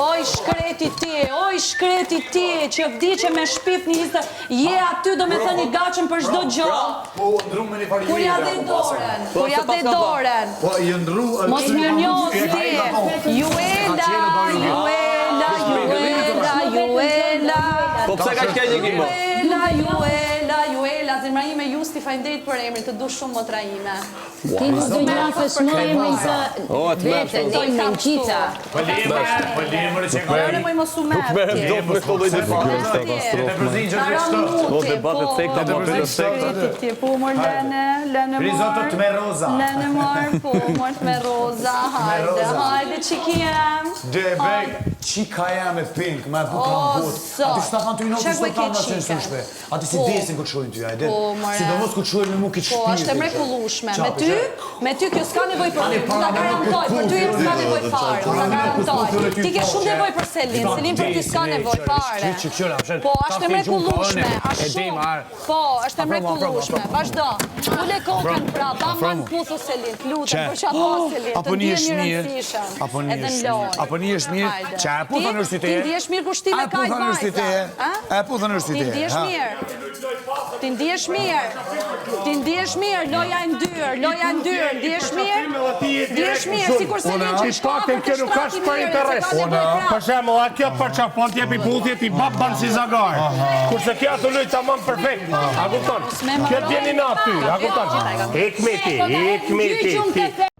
Oj shkreti ti, oj shkreti ti, që vdiqe me shpif një hisë, je aty do me thënë i gatshëm për çdo gjë. Po u ndru me një farë Kur ja dhe dorën, kur ja dhe dorën. Po i ndru Mos mirënjohës ti. Juela, Juela, Juela, Juela. Po pse ka qenë një mo? Juela, Juela, Juela, zemra ime Justi faleminderit për emrin, të du shumë motra ime. Ti nuk do një afësh më emrin të veten, emrin Kita. Po lemër, po lemër që ka. Lëre moj mos u merr. Nuk merrem dot me këto lloj debate. Të përzin që të kështu. Po debate të thekta, po të thekta. Ti po mor lëne, lëne mor. Risotto të me roza. Lëne mor, po mor të me roza. Hajde, hajde çikiem. De bej, çika jam e pink, më e bukur në botë. Aty s'ta kanë ty notë, s'ta kanë atë në shpe. Aty si desin kur të shohin ty, hajde. Sidomos kur të shohin me mu këtë Po, është e mrekullueshme. Me ty, me ty kjo s'ka nevojë për ty, ta garantoj, për ty s'ka nevojë fare, ta garantoj. Ti ke shumë nevojë për Selin, Selin për ty s'ka nevojë fare. Po, është e mrekullueshme, është shumë. Po, është e mrekullueshme. Vazhdo. Ule kokën prapa, aman puthu Selin, të lutem, për çfarë po Selin, të ndihem i rëndësishëm. Apo një është mirë, apo një është mirë, që e puthën është ti Ti ndihesh mirë kur shti me kajt vajza. E puthën është ti Ti ndihesh mirë. Ti ndihesh mirë. Ti ndihesh mirë, loja e ndyrë, loja e ndyrë, ndihesh mirë. Ndihesh mirë, sikur Selin që Ti paktën kjo nuk është për interes. Për shembull, a kjo për çfarë të jepi puthje ti bab ban si zagar. Kurse kjo atë luj tamam perfekt. A kupton? Kjo të jeni në aty, a kupton? Hikmeti, hikmeti. Ti.